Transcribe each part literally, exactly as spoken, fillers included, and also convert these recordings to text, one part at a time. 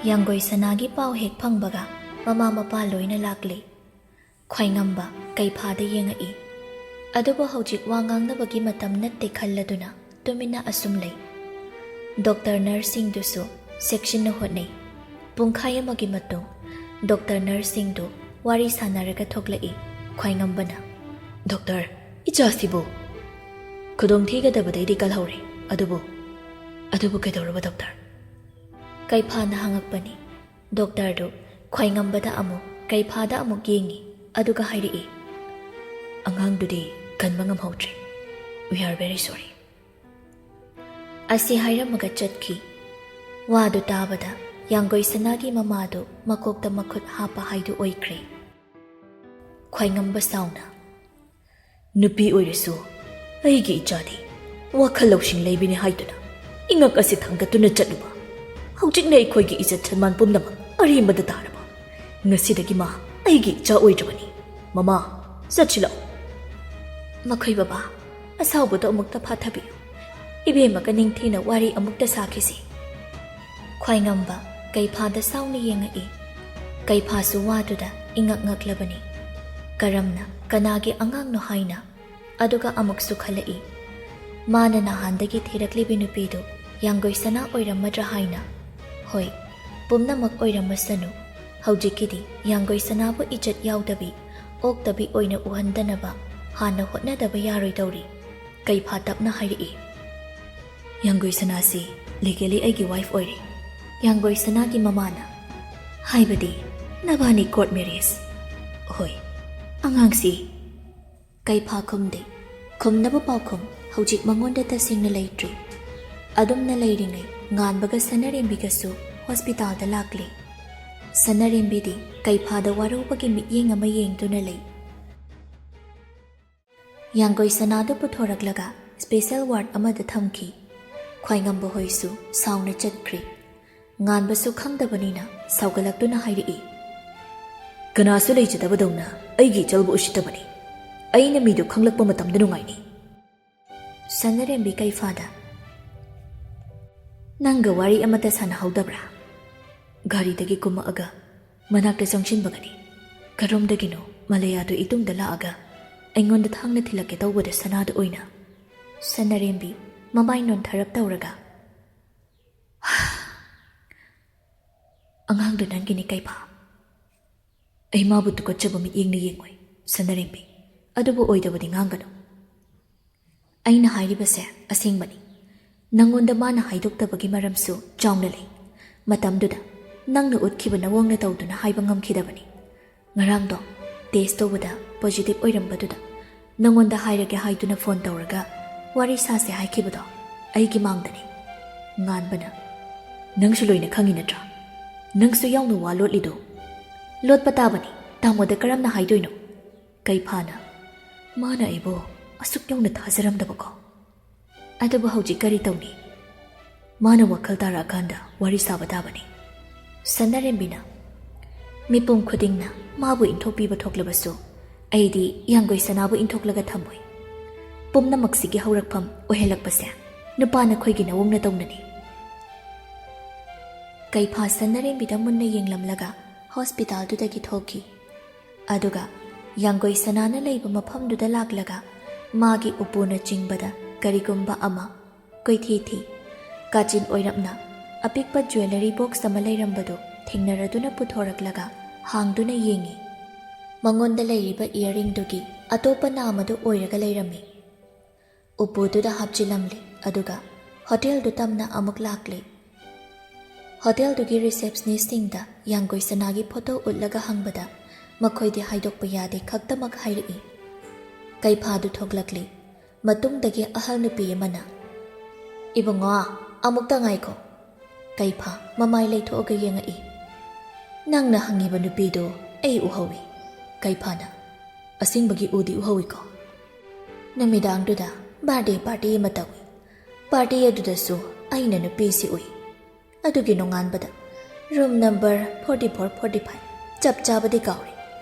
ꯌꯥꯡꯒꯣꯏ ꯁꯅꯥꯒꯤ ꯄꯥꯎ ꯍꯦꯛ ꯐꯪꯕꯒ ꯃꯃꯥ ꯃꯄꯥ ꯂꯣꯏꯅ ꯂꯥꯛꯂꯦ꯫ ꯈ꯭ꯋꯥꯏꯉꯝꯕ ꯀꯩꯐꯥꯗ ꯌꯦꯡꯉꯛꯏ꯫ ꯑꯗꯨꯕꯨ ꯍꯧꯖꯤꯛ ꯋꯥ ꯉꯥꯡꯅꯕꯒꯤ ꯃꯇꯝ ꯅꯠꯇꯦ ꯈꯜꯂꯗꯨꯅ ꯇꯨꯃꯤꯟꯅ ꯑꯁꯨꯝ ꯂꯩ꯫ ꯗꯣꯛꯇꯔ ꯅꯔꯁꯁꯤꯡꯗꯨꯁꯨ ꯆꯦꯛꯁꯤꯟꯅ ꯍꯣꯠꯅꯩ꯫ ꯄꯨꯡꯈꯥꯏ ꯑꯃꯒꯤ ꯃꯇꯨꯡ ꯗꯣꯛꯇꯔ ꯅꯔꯁꯁꯤꯡꯗꯨ ꯋꯥꯔꯤ ꯁꯥꯟꯅꯔꯒ ꯊꯣꯛꯂꯛꯏ꯫ ꯈ꯭ꯋꯥꯏꯉꯝꯕꯅ, "ꯗꯣꯛꯇꯔ, ꯏꯆꯥꯁꯤꯕꯨ ꯈꯨꯗꯣꯡ ꯊꯤꯒꯗꯕꯗꯩꯗꯤ ꯀꯜꯍꯧꯔꯦ꯫ ꯑꯗꯨꯕꯨ, ꯑꯗꯨꯕꯨ ꯀꯩꯗꯧꯔꯕ ꯗꯣꯛꯇꯔ?" ꯀꯩꯐꯥꯅ ꯍꯪꯉꯛꯄꯅꯤ꯫ ꯗꯣꯛꯇꯔꯗꯨ ꯈ꯭ꯋꯥꯏꯉꯝꯕꯗ ꯑꯃꯨꯛ, ꯀꯩꯐꯥꯗ ꯑꯃꯨꯛ ꯌꯦꯡꯉꯤ, ꯑꯗꯨꯒ ꯍꯥꯏꯔꯛꯏ, "ꯑꯉꯥꯡꯗꯨꯗꯤ ꯀꯟꯕ ꯉꯝꯍꯧꯗ꯭ꯔꯦ꯫ We are very sorry." ꯑꯁꯤ ꯍꯥꯏꯔꯝꯃꯒ ꯆꯠꯈꯤ꯫ ꯋꯥꯗꯨ ꯇꯥꯕꯗ ꯌꯥꯡꯒꯣꯏ ꯁꯅꯥꯒꯤ ꯃꯃꯥꯗꯨ ꯃꯀꯣꯛꯇ ꯃꯈꯨꯠ ꯍꯥꯞꯄ ꯍꯥꯏꯗꯨ ꯑꯣꯏꯈ꯭ꯔꯦ꯫ ꯈ꯭ꯋꯥꯏꯉꯝꯕ ꯁꯥꯎꯅ, "ꯅꯨꯄꯤ ꯑꯣꯏꯔꯁꯨ ꯑꯩꯒꯤ ꯏꯆꯥꯗꯤ ꯋꯥꯈꯜ ꯂꯧꯁꯤꯡ ꯂꯩꯕꯅꯤ ꯍꯥꯏꯗꯨꯅ ꯏꯉꯛ ꯑꯁꯤ ꯊꯥꯡꯒꯠꯇꯨꯅ ꯆꯠꯂꯨꯕ꯫ ꯍꯧꯖꯤꯛꯅ ꯑꯩꯈꯣꯏꯒꯤ ꯏꯖꯠ ꯁꯟꯃꯥꯟ ꯄꯨꯝꯅꯃꯛ ꯑꯔꯦꯝꯕꯗ ꯇꯥꯔꯕ꯫ ꯉꯁꯤꯗꯒꯤ ꯃꯥ ꯑꯩꯒꯤ ꯏꯆꯥ ꯑꯣꯏꯗ꯭ꯔꯕꯅꯤ꯫ ꯃꯃꯥ, ꯆꯠꯁꯤ ꯂꯥꯛꯑꯣ꯫" "ꯃꯈꯣꯏ ꯕꯕꯥ, ꯑꯁꯥꯎꯕꯗꯣ ꯑꯃꯨꯛꯇ ꯐꯥꯊꯕꯤꯌꯨ꯫ ꯏꯕꯦꯝꯃꯒ ꯅꯤꯡꯊꯤꯅ ꯋꯥꯔꯤ ꯑꯃꯨꯛꯇ ꯁꯥꯈꯤꯁꯤ꯫" ꯈ꯭ꯋꯥꯏꯉꯝꯕ ꯀꯩꯐꯥꯗ ꯁꯥꯎꯅ ꯌꯦꯡꯉꯛꯏ꯫ ꯀꯩꯐꯥꯁꯨ ꯋꯥꯗꯨꯗ ꯏꯉꯛ ꯉꯛꯂꯕꯅꯤ꯫ ꯀꯔꯝꯅ ꯀꯅꯥꯒꯤ ꯑꯉꯥꯡꯅꯣ ꯍꯥꯏꯅ꯫ ꯑꯗꯨꯒ ꯑꯃꯨꯛꯁꯨ ꯈꯜꯂꯛꯏ, ꯃꯥꯅ ꯅꯍꯥꯟꯗꯒꯤ ꯊꯤꯔꯛꯂꯤꯕꯤ ꯅꯨꯄꯤꯗꯨ ꯌꯥꯡꯒꯣꯏ ꯁꯅꯥ ꯑꯣꯏꯔꯝꯃꯗ꯭ꯔꯥ ꯍꯥꯏꯅ꯫ ꯍꯣꯏ, ꯄꯨꯝꯅꯃꯛ ꯑꯣꯏꯔꯝꯃꯁꯅꯨ, ꯍꯧꯖꯤꯛꯀꯤꯗꯤ ꯌꯥꯡꯒꯣꯏ ꯁꯅꯥꯕꯨ ꯏꯖꯠ ꯌꯥꯎꯗꯕꯤ, ꯑꯣꯛꯇꯕꯤ ꯑꯣꯏꯅ ꯎꯍꯟꯗꯅꯕ ꯍꯥꯟꯅ ꯍꯣꯠꯅꯗꯕ ꯌꯥꯔꯣꯏꯗꯧꯔꯤ꯫ ꯀꯩꯐꯥ ꯇꯞꯅ ꯍꯥꯏꯔꯛꯏ, "ꯌꯥꯡꯒꯣꯏ ꯁꯅꯥꯁꯤ ꯂꯤꯒꯦꯂꯤ ꯑꯩꯒꯤ ꯋꯥꯏꯐ ꯑꯣꯏꯔꯦ꯫" ꯌꯥꯡꯒꯣꯏ ꯁꯅꯥꯒꯤ ꯃꯃꯥꯅ, "ꯍꯥꯏꯕꯗꯤ ꯅꯕꯥꯅꯤ ꯀꯣꯔꯠ ꯃꯦꯔꯤꯖ?" "ꯍꯣꯏ꯫" "ꯑꯉꯥꯡꯁꯤ?" ꯀꯩꯐꯥ ꯈꯨꯝꯗꯦ꯫ ꯈꯨꯝꯅꯕ ꯄꯥꯎꯈꯨꯝ ꯍꯧꯖꯤꯛ ꯃꯉꯣꯟꯗ ꯇꯁꯦꯡꯅ ꯂꯩꯇ꯭ꯔꯤ꯫ ꯑꯗꯨꯝꯅ ꯂꯩꯔꯤꯉꯩ ꯉꯥꯟꯕꯒ ꯁꯅꯔꯦꯝꯕꯤꯒꯁꯨ ꯍꯣꯁꯄꯤꯇꯥꯜꯗ ꯂꯥꯛꯂꯤ꯫ ꯁꯅꯔꯦꯝꯕꯤꯗꯤ ꯀꯩꯐꯥꯗ ꯋꯥꯔꯧꯕꯒꯤ ꯃꯤꯠꯌꯦꯡ ꯑꯃ ꯌꯦꯡꯗꯨꯅ ꯂꯩ꯫ ꯌꯥꯡꯒꯣꯏ ꯁꯅꯥꯗꯨ ꯄꯨꯊꯣꯔꯛꯂꯒ ꯁ꯭ꯄꯦꯁꯦꯜ ꯋꯥꯔꯗ ꯑꯃꯗ ꯊꯝꯈꯤ꯫ ꯈ꯭ꯋꯥꯏꯉꯝꯕ ꯍꯣꯏꯁꯨ ꯁꯥꯎꯅ ꯆꯠꯈ꯭ꯔꯤ꯫ ꯉꯥꯟꯕꯁꯨ ꯈꯪꯗꯕꯅꯤꯅ ꯁꯥꯎꯒꯠꯂꯛꯇꯨꯅ ꯍꯥꯏꯔꯛꯏ, "ꯀꯅꯥꯁꯨ ꯂꯩꯖꯗꯕꯗꯧꯅ ꯑꯩꯒꯤ ꯏꯆꯜꯕꯨ ꯎꯁꯤꯠꯇꯕꯅꯤ꯫ ꯑꯩꯅ ꯃꯤꯗꯨ ꯈꯪꯂꯛꯄ ꯃꯇꯝꯗ ꯅꯨꯡꯉꯥꯏꯅꯤ꯫" ꯁꯅꯔꯦꯝꯕꯤ ꯀꯩꯐꯥꯗ, "ꯅꯪꯒ ꯋꯥꯔꯤ ꯑꯃꯠꯇ ꯁꯥꯟꯅꯍꯧꯗꯕ꯭ꯔꯥ?" ꯒꯥꯔꯤꯗꯒꯤ ꯀꯨꯝꯃꯛꯑꯒ ꯃꯅꯥꯛꯇ ꯆꯪꯁꯤꯟꯕꯒꯅꯤ꯫ ꯀꯔꯣꯝꯗꯒꯤꯅꯣ ꯃꯂꯌꯥꯗꯨ ꯏꯇꯨꯡꯗ ꯂꯥꯛꯑꯒ ꯑꯩꯉꯣꯟꯗ ꯊꯥꯡꯅ ꯊꯤꯜꯂꯛꯀꯦ ꯇꯧꯕꯗ ꯁꯅꯥꯗ ꯑꯣꯏꯅ ꯁꯅꯔꯦꯝꯕꯤ ꯃꯃꯥꯏ ꯅꯣꯟꯊꯔꯞ ꯇꯧꯔꯒ, "ꯑꯉꯥꯡꯗꯨ ꯅꯪꯒꯤꯅꯤ ꯀꯩꯐꯥ꯫ ꯑꯩ ꯃꯥꯕꯨ ꯇꯨꯀꯠꯆꯕ ꯃꯤꯠꯌꯦꯡꯅ ꯌꯦꯡꯉꯣꯏ ꯁꯅꯔꯦꯝꯕꯤ, ꯑꯗꯨꯕꯨ ꯑꯣꯏꯗꯕꯗꯤ ꯉꯥꯡꯒꯅꯨ꯫ ꯑꯩꯅ ꯍꯥꯏꯔꯤꯕꯁꯦ ꯑꯁꯦꯡꯕꯅꯤ꯫ ꯅꯪꯉꯣꯟꯗ ꯃꯥꯅ ꯍꯥꯏꯗꯣꯛꯇꯕꯒꯤ ꯃꯔꯝꯁꯨ ꯆꯥꯎꯅ ꯂꯩ꯫ ꯃꯇꯝꯗꯨꯗ ꯅꯪꯅ ꯎꯠꯈꯤꯕ ꯅꯋꯣꯡ ꯅꯇꯧꯗꯨꯅ ꯍꯥꯏꯕ ꯉꯝꯈꯤꯗꯕꯅꯤ꯫ ꯉꯔꯥꯡꯗꯣ ꯇꯦꯁ ꯇꯧꯕꯗ ꯄꯣꯖꯤꯇꯤꯚ ꯑꯣꯏꯔꯝꯕꯗꯨꯗ ꯅꯪꯉꯣꯟꯗ ꯍꯥꯏꯔꯒꯦ ꯍꯥꯏꯗꯨꯅ ꯐꯣꯟ ꯇꯧꯔꯒ ꯋꯥꯔꯤ ꯁꯥꯁꯦ ꯍꯥꯏꯈꯤꯕꯗꯣ ꯑꯩꯒꯤ ꯃꯥꯡꯗꯅꯤ꯫" ꯉꯥꯟꯕꯅ, "ꯅꯪꯁꯨ ꯂꯣꯏꯅ ꯈꯪꯉꯤ ꯅꯠꯇ꯭ꯔꯥ? ꯅꯪꯁꯨ ꯌꯥꯎꯅ ꯋꯥ ꯂꯣꯠꯂꯤꯗꯣ?" "ꯂꯣꯠꯄ ꯇꯥꯕꯅꯤ, ꯇꯥꯃꯣꯗ ꯀꯔꯝꯅ ꯍꯥꯏꯗꯣꯏꯅꯣ?" ꯀꯩꯐꯥꯅ, "ꯃꯥꯅ ꯑꯩꯕꯨ ꯑꯁꯨꯛ ꯌꯧꯅ ꯊꯥꯖꯔꯝꯗꯕꯀꯣ꯫ ꯑꯗꯨꯕꯨ ꯍꯧꯖꯤꯛ ꯀꯔꯤ ꯇꯧꯅꯤ? ꯃꯥꯅ ꯋꯥꯈꯜ ꯇꯥꯔꯛꯑꯀꯥꯟꯗ ꯋꯥꯔꯤ ꯁꯥꯕ ꯇꯥꯕꯅꯤ꯫" ꯁꯅꯥꯔꯦꯝꯕꯤꯅ, "ꯃꯤꯄꯨꯝ ꯈꯨꯗꯤꯡꯅ ꯃꯥꯕꯨ ꯏꯟꯊꯣꯛꯄꯤꯕ ꯊꯣꯛꯂꯕꯁꯨ ꯑꯩꯗꯤ ꯌꯥꯡꯒꯣꯏ ꯁꯅꯥꯕꯨ ꯏꯟꯊꯣꯛꯂꯒ ꯊꯝꯃꯣꯏ꯫ ꯄꯨꯝꯅꯃꯛꯁꯤꯒꯤ ꯍꯧꯔꯛꯐꯝ ꯑꯣꯏꯍꯜꯂꯛꯄꯁꯦ ꯅꯨꯄꯥ ꯅꯈꯣꯏꯒꯤ ꯅꯋꯣꯡ ꯅꯇꯧꯅꯅꯤ꯫" ꯀꯩꯐꯥ ꯁꯅꯥꯔꯦꯝꯕꯤꯗ ꯃꯨꯟꯅ ꯌꯦꯡꯂꯝꯂꯒ ꯍꯣꯁꯄꯤꯇꯥꯜꯗꯨꯗꯒꯤ ꯊꯣꯛꯈꯤ꯫ ꯑꯗꯨꯒ ꯌꯥꯡꯒꯣꯏ ꯁꯅꯥꯅ ꯂꯩꯕ ꯃꯐꯝꯗꯨꯗ ꯂꯥꯛꯂꯒ ꯃꯥꯒꯤ ꯎꯄꯨꯅ ꯆꯤꯡꯕꯗ ꯀꯔꯤꯒꯨꯝꯕ ꯑꯃ ꯀꯣꯏꯊꯤ ꯊꯤ꯫ ꯀꯥꯆꯤꯟ ꯑꯣꯏꯔꯞꯅ ꯑꯄꯤꯛꯄ ꯖ꯭ꯋꯦꯂꯔꯤ ꯕꯣꯛꯁ ꯑꯃ ꯂꯩꯔꯝꯕꯗꯨ ꯊꯦꯡꯅꯔꯗꯨꯅ ꯄꯨꯊꯣꯔꯛꯂꯒ ꯍꯥꯡꯗꯨꯅ ꯌꯦꯡꯉꯤ꯫ ꯃꯉꯣꯟꯗ ꯂꯩꯔꯤꯕ ꯏꯌꯥꯔꯤꯡꯗꯨꯒꯤ ꯑꯇꯣꯞꯄ ꯅꯥꯝ ꯑꯗꯨ ꯑꯣꯏꯔꯒ ꯂꯩꯔꯝꯃꯤ꯫ ꯎꯄꯨꯗꯨꯗ ꯍꯥꯞꯆꯤꯜꯂꯝꯂꯦ, ꯑꯗꯨꯒ ꯍꯣꯇꯦꯜꯗꯨ ꯇꯝꯅ ꯑꯃꯨꯛ ꯂꯥꯛꯂꯦ꯫ ꯍꯣꯇꯦꯜꯗꯨꯒꯤ ꯔꯤꯁꯦꯞꯁꯅꯤꯁꯁꯤꯡꯗ ꯌꯥꯡꯒꯣꯏ ꯁꯅꯥꯒꯤ ꯐꯣꯇꯣ ꯎꯠꯂꯒ ꯍꯪꯕꯗ ꯃꯈꯣꯏꯗꯤ ꯍꯥꯏꯗꯣꯛꯄ ꯌꯥꯗꯦ ꯈꯛꯇꯃꯛ ꯍꯥꯏꯔꯛꯏ꯫ ꯀꯩꯐꯥꯗꯨ ꯊꯣꯛꯂꯛꯂꯦ꯫ ꯃꯇꯨꯡꯗꯒꯤ ꯑꯍꯜ ꯅꯨꯄꯤ ꯑꯃꯅ, "ꯏꯕꯨꯡꯉꯣ, ꯑꯃꯨꯛꯇ ꯉꯥꯏꯈꯣ꯫" ꯀꯩꯐꯥ ꯃꯃꯥꯏ ꯂꯩꯊꯣꯛꯑꯒ ꯌꯦꯡꯉꯛꯏ꯫ "ꯅꯪꯅ ꯍꯪꯉꯤꯕ ꯅꯨꯄꯤꯗꯨ ꯑꯩ ꯎꯍꯧꯏ꯫" ꯀꯩꯐꯥꯅ, "ꯑꯁꯦꯡꯕꯒꯤ ꯎꯗꯤ ꯎꯍꯧꯏꯀꯣ?" "ꯅꯨꯃꯤꯗꯥꯡꯗꯨꯗ ꯕꯥꯔꯗꯦ ꯄꯥꯔꯇꯤ ꯑꯃ ꯇꯧꯏ꯫ ꯄꯥꯔꯇꯤ ꯑꯗꯨꯗꯁꯨ ꯑꯩꯅ ꯅꯨꯄꯤꯁꯤ ꯎꯏ꯫ ꯑꯗꯨꯒꯤ ꯅꯣꯡꯉꯥꯟꯕꯗ room number forty four, forty five, ꯆꯞ ꯆꯥꯕꯗꯤ ꯀꯥꯎꯔꯦ,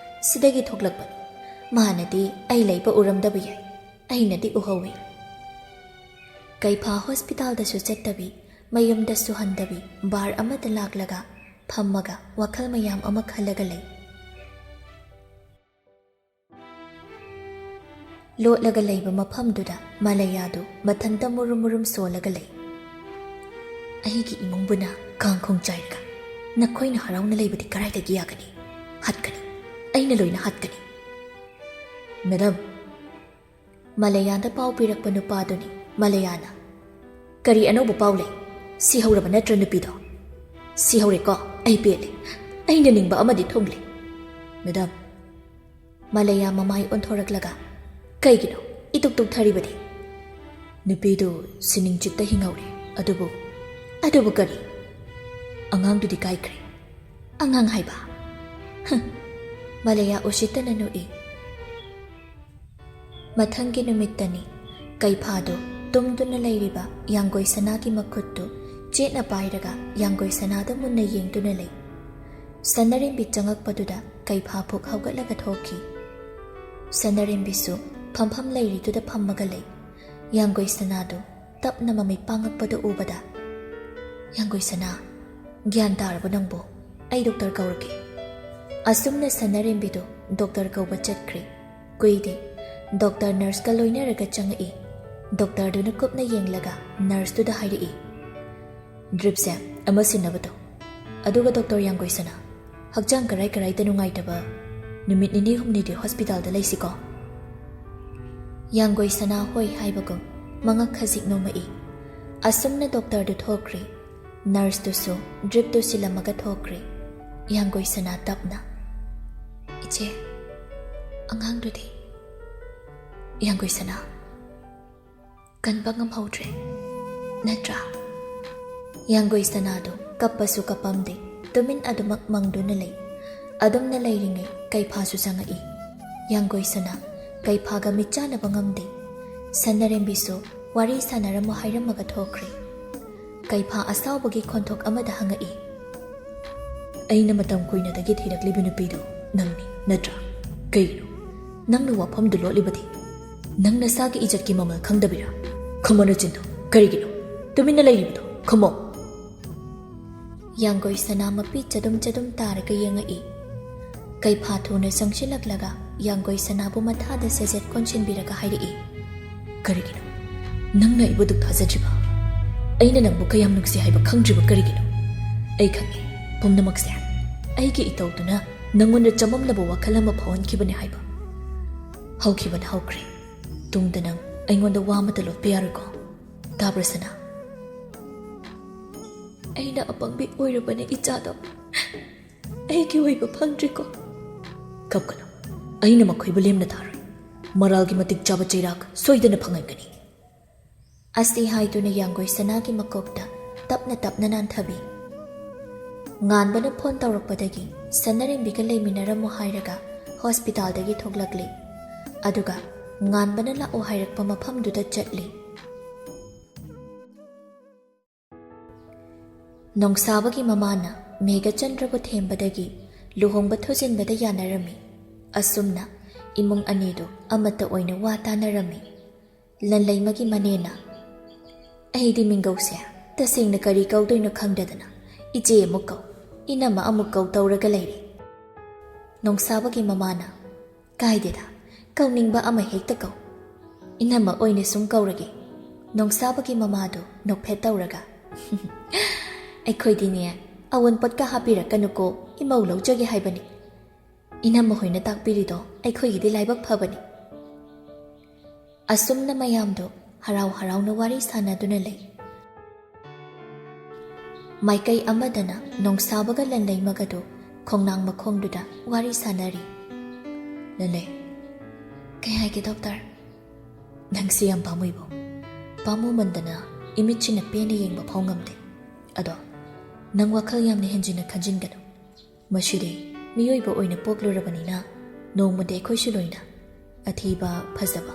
ꯁꯤꯗꯒꯤ ꯊꯣꯛꯂꯛꯄꯅꯤ꯫ ꯃꯥꯅꯗꯤ ꯑꯩ ꯂꯩꯕ ꯎꯔꯝꯗꯕ ꯌꯥꯏ, ꯑꯩꯅꯗꯤ ꯎꯍꯧꯏ꯫" ꯀꯩꯐꯥ ꯍꯣꯁꯄꯤꯇꯥꯜꯗꯁꯨ ꯆꯠꯇꯕꯤ, ꯃꯌꯨꯝꯗꯁꯨ ꯍꯟꯗꯕꯤ, ꯕꯥꯔ ꯑꯃꯗ ꯂꯥꯛꯂꯒ ꯐꯝꯃꯒ ꯋꯥꯈꯜ ꯃꯌꯥꯝ ꯑꯃ ꯈꯜꯂꯒ ꯂꯩ꯫ ꯂꯣꯠꯂꯒ ꯂꯩꯕ ꯃꯐꯝꯗꯨꯗ ꯃꯥꯂꯩꯌꯥꯗꯨ ꯃꯊꯟꯇ ꯃꯨꯔꯨꯝ ꯃꯨꯔꯨꯝ ꯁꯣꯜꯂꯒ ꯂꯩ꯫ "ꯑꯩꯒꯤ ꯏꯃꯨꯡꯕꯨꯅ ꯀꯥꯡꯈꯣꯡ ꯆꯥꯏꯔꯒ ꯅꯈꯣꯏꯅ ꯍꯔꯥꯎꯅ ꯂꯩꯕꯗꯤ ꯀꯗꯥꯏꯗꯒꯤ ꯌꯥꯒꯅꯤ? ꯍꯥꯠꯀꯅꯤ, ꯑꯩꯅ ꯂꯣꯏꯅ ꯍꯥꯠꯀꯅꯤ, ꯃꯦꯗꯥꯝ!" ꯃꯥꯂꯩꯌꯥꯗ ꯄꯥꯎ ꯄꯤꯔꯛꯄ ꯅꯨꯄꯥꯗꯨꯅꯤ ꯃꯥꯂꯩꯌꯥꯅ꯫ "ꯀꯔꯤ ꯑꯅꯧꯕ ꯄꯥꯎ ꯂꯩ? ꯁꯤꯍꯧꯔꯕ ꯅꯠꯇ꯭ꯔ ꯅꯨꯄꯤꯗꯣ?" "ꯁꯤꯍꯧꯔꯦꯀꯣ? ꯑꯩ ꯄꯦꯜꯂꯦ꯫ ꯑꯩꯅ ꯅꯤꯡꯕ ꯑꯃꯗꯤ ꯊꯨꯡꯂꯦ, ꯃꯦꯗꯥꯝ!" ꯃꯥꯂꯩꯌꯥ ꯃꯃꯥꯏ ꯑꯣꯟꯊꯣꯔꯛꯂꯒ, "ꯀꯩꯒꯤꯅꯣ ꯏꯇꯨꯛ ꯇꯨꯛꯊꯔꯤꯕꯗꯤ?" "ꯅꯨꯄꯤꯗꯨ ꯁꯤꯅꯤꯡ ꯆꯤꯠꯇ ꯍꯤꯡꯍꯧꯔꯦ, ꯑꯗꯨꯕꯨ..." "ꯑꯗꯨꯕꯨ ꯀꯔꯤ? ꯑꯉꯥꯡꯗꯨꯗꯤ ꯀꯥꯏꯈ꯭ꯔꯦ꯫" "ꯑꯉꯥꯡ ꯍꯥꯏꯕ?" ꯍ! ꯃꯥꯂꯩꯌꯥ ꯎꯁꯤꯠꯇꯅ ꯅꯣꯛꯏ꯫ ꯃꯊꯪꯒꯤ ꯅꯨꯃꯤꯠꯇꯅꯤ꯫ ꯀꯩꯐꯥꯗꯨ ꯇꯨꯝꯗꯨꯅ ꯂꯩꯔꯤꯕ ꯌꯥꯡꯒꯣꯏ ꯁꯅꯥꯒꯤ ꯃꯈꯨꯠꯇꯨ ꯆꯦꯠꯅ ꯄꯥꯏꯔꯒ ꯌꯥꯡꯒꯣꯏ ꯁꯅꯥꯗ ꯃꯨꯟꯅ ꯌꯦꯡꯗꯨꯅ ꯂꯩ꯫ ꯁꯅꯥꯔꯦꯝꯕꯤ ꯆꯪꯉꯛꯄꯗꯨꯗ ꯀꯩꯐꯥ ꯐꯨꯛ ꯍꯧꯒꯠꯂꯒ ꯊꯣꯛꯈꯤ꯫ ꯁꯅꯥꯔꯦꯝꯕꯤꯁꯨ ꯐꯝꯐꯝ ꯂꯩꯔꯤꯗꯨꯗ ꯐꯝꯃꯒ ꯂꯩ꯫ ꯌꯥꯡꯒꯣꯏ ꯁꯅꯥꯗꯨ ꯇꯞꯅ ꯃꯃꯤꯠ ꯄꯥꯡꯉꯛꯄꯗꯨ ꯎꯕꯗ, "ꯌꯥꯡꯒꯣꯏ ꯁꯅꯥ, ꯒ꯭ꯌꯥꯟ ꯇꯥꯔꯕꯣ ꯅꯪꯕꯨ? ꯑꯩ ꯗꯣꯛꯇꯔ ꯀꯧꯔꯒꯦ꯫" ꯑꯁꯨꯝꯅ ꯁꯅꯥꯔꯦꯝꯕꯤꯗꯨ ꯗꯣꯛꯇꯔ ꯀꯧꯕ ꯆꯠꯈ꯭ꯔꯦ꯫ ꯀꯨꯏꯗꯦ, ꯗꯣꯛꯇꯔ ꯅꯔꯁꯀ ꯂꯣꯏꯅꯔꯒ ꯆꯪꯉꯛꯏ꯫ ꯗꯣꯛꯇꯔꯗꯨꯅ ꯀꯨꯞꯅ ꯌꯦꯡꯂꯒ ꯅꯔꯁꯇꯨꯗ ꯍꯥꯏꯔꯛꯏ, "ꯗ꯭ꯔꯤꯞꯁꯦ ꯑꯃ ꯁꯤꯟꯅꯕ ꯇꯧ꯫ ꯑꯗꯨꯒ ꯗꯣꯛꯇꯔ ꯌꯥꯡꯒꯣꯏ ꯁꯅꯥ, ꯍꯛꯆꯥꯡ ꯀꯔꯥꯏ ꯀꯔꯥꯏꯗ ꯅꯨꯡꯉꯥꯏꯇꯕ, ꯅꯨꯃꯤꯠ ꯅꯤꯅꯤ ꯍꯨꯝꯅꯤꯗꯤ ꯍꯣꯁꯄꯤꯇꯥꯜꯗ ꯂꯩꯁꯤꯀꯣ?" ꯌꯥꯡꯒꯣꯏ ꯁꯅꯥ ꯍꯣꯏ ꯍꯥꯏꯕꯒꯨꯝ ꯃꯉꯛ ꯈꯖꯤꯛ ꯅꯣꯝꯃꯛꯏ꯫ ꯑꯁꯨꯝꯅ ꯗꯣꯛꯇꯔꯗꯨ ꯊꯣꯛꯈ꯭ꯔꯦ꯫ ꯅꯔꯁꯇꯨꯁꯨ ꯗ꯭ꯔꯤꯞꯇꯨ ꯁꯤꯜꯂꯝꯃꯒ ꯊꯣꯛꯈ꯭ꯔꯦ꯫ ꯌꯥꯡꯒꯣꯏ ꯁꯅꯥ ꯇꯞꯅ, "ꯏꯆꯦ, ꯑꯉꯥꯡꯗꯨꯗꯤ?" ꯌꯥꯡꯒꯣꯏ ꯁꯅꯥ, "ꯀꯟꯕ ꯉꯝꯍꯧꯗ꯭ꯔꯦ, ꯅꯠꯇ꯭ꯔꯥ?" ꯌꯥꯡꯒꯣꯏ ꯁꯅꯥꯗꯨ ꯀꯞꯄꯁꯨ ꯀꯞꯄꯝꯗꯦ, ꯇꯨꯃꯤꯟ ꯑꯗꯨꯃꯛ ꯃꯪꯗꯨꯅ ꯂꯩ꯫ ꯑꯗꯨꯝꯅ ꯂꯩꯔꯤꯉꯩ ꯀꯩꯐꯥꯁꯨ ꯆꯪꯉꯛꯏ꯫ ꯌꯥꯡꯒꯣꯏ ꯁꯅꯥ ꯀꯩꯐꯥꯒ ꯃꯤꯠ ꯆꯥꯟꯅꯕ ꯉꯝꯗꯦ꯫ ꯁꯅꯥꯔꯦꯝꯕꯤꯁꯨ ꯋꯥꯔꯤ ꯁꯥꯟꯅꯔꯝꯃꯣ ꯍꯥꯏꯔꯝꯃꯒ ꯊꯣꯛꯈ꯭ꯔꯦ꯫ ꯀꯩꯐꯥ ꯑꯁꯥꯎꯕꯒꯤ ꯈꯣꯟꯊꯣꯛ ꯑꯃꯗ ꯍꯪꯉꯛꯏ, "ꯑꯩꯅ ꯃꯇꯝ ꯀꯨꯏꯅꯗꯒꯤ ꯊꯤꯔꯛꯂꯤꯕ ꯅꯨꯄꯤꯗꯨ ꯅꯪꯅꯤ, ꯅꯠꯇ꯭ꯔꯥ? ꯀꯩꯒꯤꯅꯣ? ꯅꯪꯅ ꯋꯥꯐꯝꯗꯨ ꯂꯣꯠꯂꯤꯕꯗꯤ? ꯅꯪ ꯅꯁꯥꯒꯤ ꯏꯖꯠꯀꯤ ꯃꯃꯜ ꯈꯪꯗꯕꯤꯔꯥ? ꯈꯨꯝꯃꯣ ꯅꯆꯤꯟꯗꯣ꯫ ꯀꯔꯤꯒꯤꯅꯣ ꯇꯨꯃꯤꯟꯅ ꯂꯩꯔꯤꯕꯗꯣ? ꯈꯨꯝꯃꯣ!" ꯌꯥꯡꯒꯣꯏ ꯁꯅꯥ ꯃꯄꯤ ꯆꯗꯨꯝ ꯆꯗꯨꯝ ꯇꯥꯔꯒ ꯌꯦꯡꯉꯛꯏ꯫ ꯀꯩꯐꯥ ꯊꯨꯅ ꯆꯪꯁꯤꯜꯂꯛꯂꯒ ꯌꯥꯡꯒꯣꯏ ꯁꯅꯥꯕꯨ ꯃꯊꯥꯗ ꯁꯦꯖꯦꯠ ꯀꯣꯟꯁꯤꯟꯕꯤꯔꯒ ꯍꯥꯏꯔꯛꯏ, "ꯀꯔꯤꯒꯤꯅꯣ? ꯅꯪꯅ ꯑꯩꯕꯨ ꯗꯨꯛ ꯊꯥꯖꯗ꯭ꯔꯤꯕ? ꯑꯩꯅ ꯅꯪꯕꯨ ꯀꯌꯥꯝ ꯅꯨꯡꯁꯤ ꯍꯥꯏꯕ ꯈꯪꯗ꯭ꯔꯤꯕ ꯀꯔꯤꯒꯤꯅꯣ? ꯑꯩ ꯈꯪꯉꯦ, ꯄꯨꯝꯅꯃꯛꯁꯦ ꯑꯩꯒꯤ ꯏꯇꯧꯗꯨꯅ ꯅꯪꯉꯣꯟꯗ ꯆꯃꯝꯅꯕ ꯋꯥꯈꯜ ꯑꯃ ꯐꯥꯎꯍꯟꯈꯤꯕꯅꯦ ꯍꯥꯏꯕ꯫ ꯍꯧꯈꯤꯕꯅ ꯍꯧꯈ꯭ꯔꯦ꯫ ꯇꯨꯡꯗ ꯅꯪ ꯑꯩꯉꯣꯟꯗ ꯋꯥ ꯑꯃꯠꯇ ꯂꯣꯠꯄ ꯌꯥꯔꯣꯏꯀꯣ꯫ ꯇꯥꯕ꯭ꯔꯥ ꯁꯅꯥ?" "ꯑꯩꯅ ꯑꯄꯪꯕꯤ ꯑꯣꯏꯔꯕꯅꯦ ꯏꯆꯥꯗꯣ꯫ ꯑꯩꯒꯤ ꯑꯣꯏꯕ ꯐꯪꯗ꯭ꯔꯤꯀꯣ꯫" "ꯀꯞꯀꯅꯨ꯫ ꯑꯩꯅ ꯃꯈꯣꯏꯕꯨ ꯂꯦꯝꯅ ꯊꯥꯔꯣꯏ꯫ ꯃꯔꯥꯜꯒꯤ ꯃꯇꯤꯛ ꯆꯥꯕ ꯆꯩꯔꯥꯛ ꯁꯣꯏꯗꯅ ꯐꯪꯍꯟꯒꯅꯤ꯫" ꯑꯁꯤ ꯍꯥꯏꯗꯨꯅ ꯌꯥꯡꯒꯣꯏ ꯁꯅꯥꯒꯤ ꯃꯀꯣꯛꯇ ꯇꯞꯅ ꯇꯞꯅ ꯅꯥꯟꯊꯕꯤ꯫ ꯉꯥꯟꯕꯅ ꯐꯣꯟ ꯇꯧꯔꯛꯄꯗꯒꯤ ꯁꯅꯥꯔꯦꯝꯕꯤꯒ ꯂꯩꯃꯤꯟꯅꯔꯝꯃꯣ ꯍꯥꯏꯔꯒ ꯍꯣꯁꯄꯤꯇꯥꯜꯗꯒꯤ ꯊꯣꯛꯂꯛꯂꯤ꯫ ꯑꯗꯨꯒ ꯉꯥꯟꯕꯅ ꯂꯥꯛꯑꯣ ꯍꯥꯏꯔꯛꯄ ꯃꯐꯝꯗꯨꯗ ꯆꯠꯂꯤ꯫ ꯅꯣꯡꯁꯥꯕꯒꯤ ꯃꯃꯥꯅ ꯃꯦꯘꯆꯟꯗ꯭ꯔꯕꯨ ꯊꯦꯝꯕꯗꯒꯤ ꯂꯨꯍꯣꯡꯕ ꯊꯨꯖꯤꯟꯕꯗ ꯌꯥꯅꯔꯝꯃꯤ꯫ ꯑꯁꯨꯝꯅ ꯏꯃꯨꯡ ꯑꯅꯤꯗꯨ ꯑꯃꯠꯇ ꯑꯣꯏꯅ ꯋꯥ ꯇꯥꯅꯔꯝꯃꯤ꯫ ꯂꯟꯂꯩꯃꯒꯤ ꯃꯅꯦꯅ, "ꯑꯩꯗꯤ ꯃꯤꯡꯒꯧꯁꯦ ꯇꯁꯦꯡꯅ ꯀꯔꯤ ꯀꯧꯗꯣꯏꯅꯣ ꯈꯪꯗꯗꯅ ꯏꯆꯦ ꯑꯃꯨꯛ ꯀꯧ, ꯏꯅꯝꯃ ꯑꯃꯨꯛ ꯀꯧ ꯇꯧꯔꯒ ꯂꯩꯔꯦ꯫" ꯅꯣꯡꯁꯥꯕꯒꯤ ꯃꯃꯥꯅ, "ꯀꯥꯏꯗꯦꯗ, ꯀꯧꯅꯤꯡꯕ ꯑꯃ ꯍꯦꯛꯇ ꯀꯧ꯫ ꯏꯅꯝꯃ ꯑꯣꯏꯅ ꯁꯨꯝ ꯀꯧꯔꯒꯦ꯫" ꯅꯣꯡꯁꯥꯕꯒꯤ ꯃꯃꯥꯗꯨ ꯅꯣꯛꯐꯦꯠ ꯇꯧꯔꯒ, "ꯑꯩꯈꯣꯏꯗꯤꯅꯦ, ꯑꯋꯨꯟꯄꯣꯠꯀ ꯍꯥꯞꯄꯤꯔꯛꯀꯅꯨꯀꯣ, ꯏꯃꯧ ꯂꯧꯖꯒꯦ ꯍꯥꯏꯕꯅꯤ꯫ ꯏꯅꯝꯃ ꯍꯣꯏꯅ ꯇꯥꯛꯄꯤꯔꯤꯗꯣ ꯑꯩꯈꯣꯏꯒꯤꯗꯤ ꯂꯥꯏꯕꯛ ꯐꯕꯅꯤ꯫" ꯑꯁꯨꯝꯅ ꯃꯌꯥꯝꯗꯨ ꯍꯔꯥꯎ ꯍꯔꯥꯎꯅ ꯋꯥꯔꯤ ꯁꯥꯟꯅꯗꯨꯅ ꯂꯩ꯫ ꯃꯥꯏꯀꯩ ꯑꯃꯗꯅ ꯅꯣꯡꯁꯥꯕꯒ ꯂꯟꯂꯩꯃꯒꯗꯨ ꯈꯣꯡꯅꯥꯡ ꯃꯈꯣꯡꯗꯨꯗ ꯋꯥꯔꯤ ꯁꯥꯟꯅꯔꯤ꯫ "ꯂꯟꯂꯩ, ꯀꯩ ꯍꯥꯏꯒꯦ ꯗꯣꯛꯇꯔ?" "ꯅꯪꯁꯤ ꯌꯥꯝ ꯄꯥꯝꯃꯨꯏꯕꯣ꯫ ꯄꯥꯝꯃꯨꯃꯟꯗꯅ ꯏꯃꯤꯠꯁꯤꯅ ꯄꯦꯟꯅ ꯌꯦꯡꯕ ꯐꯥꯎ ꯉꯝꯗꯦ꯫ ꯑꯗꯣ ꯅꯪ ꯋꯥꯈꯜ ꯌꯥꯝꯅ ꯍꯦꯟꯖꯤꯟꯅ ꯈꯟꯖꯤꯟꯒꯅꯨ꯫ ꯃꯁꯤꯗꯤ ꯃꯤꯑꯣꯏꯕ ꯑꯣꯏꯅ ꯄꯣꯛꯂꯨꯔꯕꯅꯤꯅ ꯅꯣꯡꯃꯗꯤ ꯑꯩꯈꯣꯏꯁꯨ ꯂꯣꯏꯅ ꯑꯊꯤꯕ, ꯐꯖꯕ,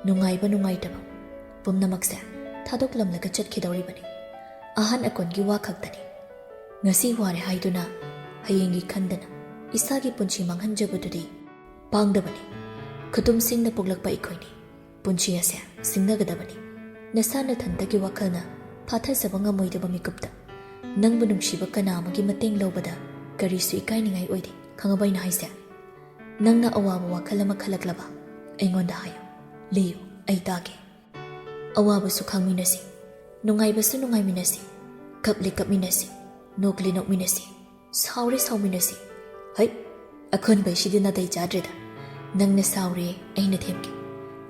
ꯅꯨꯡꯉꯥꯏꯕ, ꯅꯨꯡꯉꯥꯏꯇꯕ ꯄꯨꯝꯅꯃꯛꯁꯦ ꯊꯥꯗꯣꯛꯂꯝꯂꯒ ꯆꯠꯈꯤꯗꯧꯔꯤꯕꯅꯤ꯫ ꯑꯍꯟ ꯑꯀꯣꯟꯒꯤ ꯋꯥ ꯈꯛꯇꯅꯤ꯫ ꯉꯁꯤ ꯋꯥꯔꯦ ꯍꯥꯏꯗꯨꯅ ꯍꯌꯦꯡꯒꯤ ꯈꯟꯗꯅ ꯏꯁꯥꯒꯤ ꯄꯨꯟꯁꯤ ꯃꯥꯡꯍꯟꯖꯕꯗꯨꯗꯤ ꯄꯥꯡꯗꯕꯅꯤ꯫ ꯈꯨꯇꯨꯝꯁꯤꯡꯅ ꯄꯣꯛꯂꯛꯄ ꯑꯩꯈꯣꯏꯅꯤ꯫ ꯄꯨꯟꯁꯤ ꯑꯁꯦ ꯁꯤꯡꯅꯒꯗꯕꯅꯤ꯫ ꯅꯁꯥ ꯅꯊꯟꯇꯒꯤ ꯋꯥꯈꯜꯅ ꯐꯥꯊꯖꯕ ꯉꯝꯃꯣꯏꯗꯕ ꯃꯤꯀꯨꯞꯇ ꯅꯪꯕꯨ ꯅꯨꯡꯁꯤꯕ ꯀꯅꯥ ꯑꯃꯒꯤ ꯃꯇꯦꯡ ꯂꯧꯕꯗ ꯀꯔꯤꯁꯨ ꯏꯀꯥꯏꯅꯤꯡꯉꯥꯏ ꯑꯣꯏꯗꯦ, ꯈꯪꯉꯕ ꯑꯩꯅ ꯍꯥꯏꯁꯦ? ꯅꯪꯅ ꯑꯋꯥꯕ ꯋꯥꯈꯜ ꯑꯃ ꯈꯜꯂꯛꯂꯕ, ꯑꯩꯉꯣꯟꯗ ꯍꯥꯏꯌꯨ, ꯂꯤꯌꯨ, ꯑꯩ ꯇꯥꯒꯦ꯫ ꯑꯋꯥꯕꯁꯨ ꯈꯪꯃꯤꯟꯅꯁꯤ, ꯅꯨꯡꯉꯥꯏꯕꯁꯨ ꯅꯨꯡꯉꯥꯏꯃꯤꯟꯅꯁꯤ, ꯀꯞꯂꯦ ꯀꯞꯃꯤꯟꯅꯁꯤ, ꯅꯣꯛꯂꯦ ꯅꯣꯛꯃꯤꯟꯅꯁꯤ, ꯁꯥꯎꯔꯦ ꯁꯥꯎꯃꯤꯟꯅꯁꯤ꯫ ꯍꯩ, ꯑꯈꯣꯟꯕꯩꯁꯤꯗꯤ ꯅꯥꯇꯩ ꯆꯥꯗ꯭ꯔꯦꯗ꯫ ꯅꯪꯅ ꯁꯥꯎꯔꯦ, ꯑꯩꯅ ꯊꯦꯝꯒꯦ꯫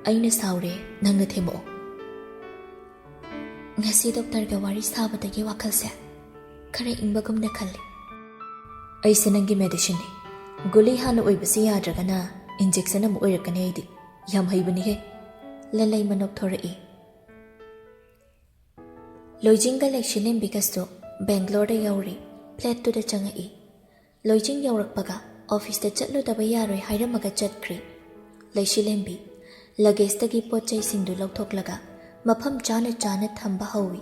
ꯑꯩꯅ ꯁꯥꯎꯔꯦ, ꯅꯪꯅ ꯊꯦꯝꯃꯛꯑꯣ꯫ ꯉꯁꯤ ꯗꯣꯛꯇꯔꯒ ꯋꯥꯔꯤ ꯁꯥꯕꯗꯒꯤ ꯋꯥꯈꯜꯁꯦ ꯈꯔ ꯏꯪꯕꯒꯨꯝꯅ ꯈꯜꯂꯤ꯫ ꯑꯩꯁꯦ ꯅꯪꯒꯤ ꯃꯦꯗꯤꯁꯤꯟꯅꯤ꯫ ꯒꯨꯂꯤ ꯍꯥꯟꯅ ꯑꯣꯏꯕꯁꯤ ꯌꯥꯗ꯭ꯔꯒꯅ ꯏꯟꯖꯦꯛꯁꯟ ꯑꯃꯨꯛ ꯑꯣꯏꯔꯛꯀꯅꯤ ꯑꯩꯗꯤ꯫ ꯌꯥꯝ ꯍꯩꯕꯅꯤꯍꯦ꯫ ꯂꯂꯩꯃ ꯅꯣꯛꯊꯣꯔꯛꯏ꯫ ꯂꯣꯏꯖꯤꯡꯒ ꯂꯩꯁꯤꯂꯦꯝꯕꯤꯒꯁꯨ ꯕꯦꯡꯒ꯭ꯂꯣꯔꯗ ꯌꯧꯔꯤ꯫ ꯐ꯭ꯂꯦꯠꯇꯨꯗ ꯆꯪꯉꯛꯏ꯫ ꯂꯣꯏꯖꯤꯡ ꯌꯧꯔꯛꯄꯒ ꯑꯣꯐꯤꯁꯇ ꯆꯠꯂꯨꯗꯕ ꯌꯥꯔꯣꯏ ꯍꯥꯏꯔꯝꯃꯒ ꯆꯠꯈ꯭ꯔꯤ꯫ ꯂꯩꯁꯤꯂꯦꯝꯕꯤ ꯂꯒꯦꯖꯇꯒꯤ ꯄꯣꯠ ꯆꯩꯁꯤꯡꯗꯨ ꯂꯧꯊꯣꯛꯂꯒ ꯃꯐꯝ ꯆꯥꯅ ꯆꯥꯅ ꯊꯝꯕ ꯍꯧꯏ꯫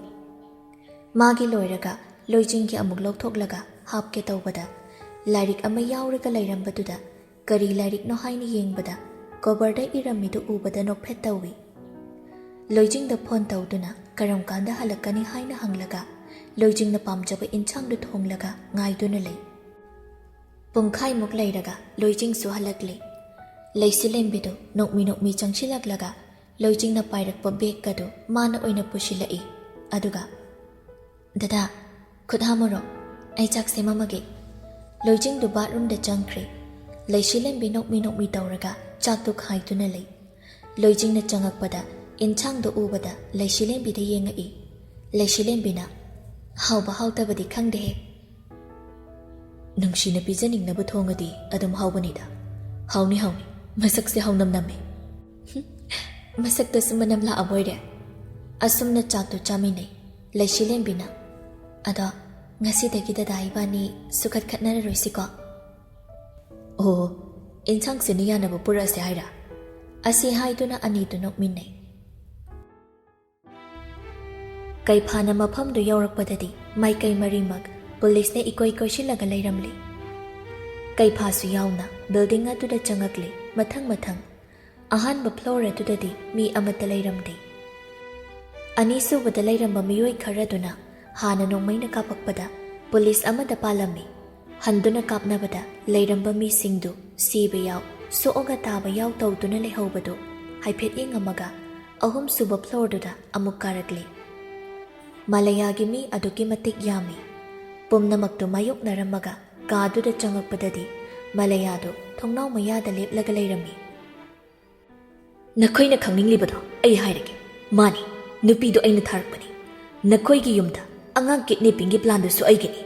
ꯃꯥꯒꯤ ꯂꯣꯏꯔꯒ ꯂꯣꯏꯖꯤꯡꯒꯤ ꯑꯃꯨꯛ ꯂꯧꯊꯣꯛꯂꯒ ꯍꯥꯞꯀꯦ ꯇꯧꯕꯗ, ꯂꯥꯏꯔꯤꯛ ꯑꯃ ꯌꯥꯎꯔꯒ ꯂꯩꯔꯝꯕꯗꯨꯗ ꯀꯔꯤ ꯂꯥꯏꯔꯤꯛꯅꯣ ꯍꯥꯏꯅ ꯌꯦꯡꯕꯗ, ꯀꯣꯕꯔꯗ ꯏꯔꯝꯃꯤꯗꯨ ꯎꯕꯗ ꯅꯣꯛꯐꯦꯠ ꯇꯧꯏ꯫ ꯂꯣꯏꯖꯤꯡꯗ ꯐꯣꯟ ꯇꯧꯗꯨꯅ ꯀꯔꯝ ꯀꯥꯟꯗ ꯍꯜꯂꯛꯀꯅꯤ ꯍꯥꯏꯅ ꯍꯪꯂꯒ, ꯂꯣꯏꯖꯤꯡꯅ ꯄꯥꯝꯖꯕ ꯏꯟꯁꯥꯡꯗꯨ ꯊꯣꯡꯂꯒ ꯉꯥꯏꯗꯨꯅ ꯂꯩ꯫ ꯄꯨꯡꯈꯥꯏꯃꯨꯛ ꯂꯩꯔꯒ ꯂꯣꯏꯖꯤꯡꯁꯨ ꯍꯜꯂꯛꯂꯤ꯫ ꯂꯩꯁꯤꯂꯦꯝꯕꯤꯗꯨ ꯅꯣꯛꯃꯤ ꯅꯣꯛꯃꯤ ꯆꯪꯁꯤꯜꯂꯛꯂꯒ ꯂꯣꯏꯖꯤꯡꯅ ꯄꯥꯏꯔꯛꯄ ꯕꯦꯒꯀꯗꯨ ꯃꯥꯅ ꯑꯣꯏꯅ ꯄꯨꯁꯤꯜꯂꯛꯏ꯫ ꯑꯗꯨꯒ, "ꯗꯗꯥ, ꯈꯨꯠ ꯍꯥꯝꯃꯨꯔꯣ, ꯑꯩ ꯆꯥꯛ ꯁꯦꯝꯃꯝꯃꯒꯦ꯫" ꯂꯣꯏꯖꯤꯡꯗꯨ ꯕꯥꯠꯔꯨꯝꯗ ꯆꯪꯈ꯭ꯔꯦ꯫ ꯂꯩꯁꯤꯂꯦꯝꯕꯤ ꯅꯣꯛꯃꯤ ꯅꯣꯛꯃꯤ ꯇꯧꯔꯒ ꯆꯥꯛꯇꯨ ꯈꯥꯏꯗꯨꯅ ꯂꯩ꯫ ꯂꯣꯏꯖꯤꯡꯅ ꯆꯪꯉꯛꯄꯗ ꯏꯟꯁꯥꯡꯗꯣ ꯎꯕꯗ ꯂꯩꯁꯤꯂꯦꯝꯕꯤꯗ ꯌꯦꯡꯉꯛꯏ꯫ ꯂꯩꯁꯤꯂꯦꯝꯕꯤꯅ, "ꯍꯥꯎꯕ ꯍꯥꯎꯇꯕꯗꯤ ꯈꯪꯗꯦꯍꯦ꯫ ꯅꯨꯡꯁꯤꯅ ꯄꯤꯖꯅꯤꯡꯅꯕ ꯊꯣꯡꯉꯗꯤ ꯑꯗꯨꯝ ꯍꯥꯎꯕꯅꯤꯗ꯫ ꯍꯥꯎꯅꯤ, ꯍꯥꯎꯅꯤ꯫ ꯃꯁꯛꯁꯦ ꯍꯥꯎꯅꯝ ꯅꯝꯃꯦ꯫" ꯃꯁꯛꯇꯁꯨ ꯃꯅꯝ ꯂꯥꯛꯑꯕꯣꯏꯔꯦ꯫ ꯑꯁꯨꯝꯅ ꯆꯥꯛꯇꯨ ꯆꯥꯃꯤꯟꯅꯩ꯫ ꯂꯩꯁꯤꯂꯦꯝꯕꯤꯅ, "ꯑꯗꯣ ꯉꯁꯤꯗꯒꯤ ꯗꯗꯥ ꯏꯕꯥꯅꯤ ꯁꯨꯈꯠ ꯈꯠꯅꯔꯔꯣꯏꯁꯤꯀꯣ?" "ꯑꯣ, ꯏꯟꯁꯥꯡꯁꯤꯅ ꯌꯥꯅꯕ ꯄꯨꯔꯛꯑꯁꯦ ꯍꯥꯏꯔ?" ꯑꯁꯤ ꯍꯥꯏꯗꯨꯅ ꯑꯅꯤꯗꯨ ꯅꯣꯛꯃꯤꯟꯅꯩ꯫ ꯀꯩꯐꯥꯅ ꯃꯐꯝꯗꯨ ꯌꯧꯔꯛꯄꯗꯗꯤ ꯃꯥꯏꯀꯩ ꯃꯔꯤꯃꯛ ꯄꯨꯂꯤꯁꯅ ꯏꯀꯣꯏ ꯀꯣꯏꯁꯤꯜꯂꯒ ꯂꯩꯔꯝꯂꯤ꯫ ꯀꯩꯐꯥꯁꯨ ꯌꯥꯎꯅ ꯕꯤꯜꯗꯤꯡ ꯑꯗꯨꯗ ꯆꯪꯉꯛꯂꯤ, ꯃꯊꯪ ꯃꯊꯪ꯫ ꯑꯍꯥꯟꯕ ꯐ꯭ꯂꯣꯔ ꯑꯗꯨꯗꯗꯤ ꯃꯤ ꯑꯃꯠꯇ ꯂꯩꯔꯝꯗꯦ꯫ ꯑꯅꯤꯁꯨꯕꯗ ꯂꯩꯔꯝꯕ ꯃꯤꯑꯣꯏ ꯈꯔꯗꯨꯅ ꯍꯥꯟꯅ ꯅꯣꯡꯃꯩꯅ ꯀꯥꯞꯄꯛꯄꯗ ꯄꯨꯂꯤꯁ ꯑꯃꯗ ꯄꯥꯜꯂꯝꯃꯤ꯫ ꯍꯟꯗꯨꯅ ꯀꯥꯞꯅꯕꯗ ꯂꯩꯔꯝꯕ ꯃꯤꯁꯤꯡꯗꯨ ꯁꯤꯕ ꯌꯥꯎ, ꯁꯣꯛꯑꯒ ꯇꯥꯕ ꯌꯥꯎ ꯇꯧꯗꯨꯅ ꯂꯩꯍꯧꯕꯗꯨ ꯍꯥꯏꯐꯦꯠ ꯌꯦꯡꯉꯝꯃꯒ ꯑꯍꯨꯝꯁꯨꯕ ꯐ꯭ꯂꯣꯔꯗꯨꯗ ꯑꯃꯨꯛ ꯀꯥꯔꯛꯂꯤ꯫ ꯃꯂꯌꯥꯒꯤ ꯃꯤ ꯑꯗꯨꯛꯀꯤ ꯃꯇꯤꯛ ꯌꯥꯝꯃꯤ꯫ ꯄꯨꯝꯅꯃꯛꯇꯨ ꯃꯥꯌꯣꯛꯅꯔꯝꯃꯒ ꯀꯥꯗꯨꯗ ꯆꯪꯉꯛꯄꯗꯗꯤ ꯃꯂꯌꯥꯗꯨ ꯊꯣꯡꯅꯥꯎ ꯃꯌꯥꯗ ꯂꯦꯞꯂꯒ ꯂꯩꯔꯝꯃꯤ꯫ "ꯅꯈꯣꯏꯅ ꯈꯪꯅꯤꯡꯂꯤꯕꯗꯣ ꯑꯩ ꯍꯥꯏꯔꯒꯦ꯫ ꯃꯥꯅꯤ, ꯅꯨꯄꯤꯗꯨ ꯑꯩꯅ ꯊꯥꯔꯛꯄꯅꯤ꯫ ꯅꯈꯣꯏꯒꯤ ꯌꯨꯝꯗ ꯑꯉꯥꯡ ꯀꯤꯗꯅꯦꯄꯤꯡꯒꯤ ꯄ꯭ꯂꯥꯟꯗꯨꯁꯨ ꯑꯩꯒꯤꯅꯤ꯫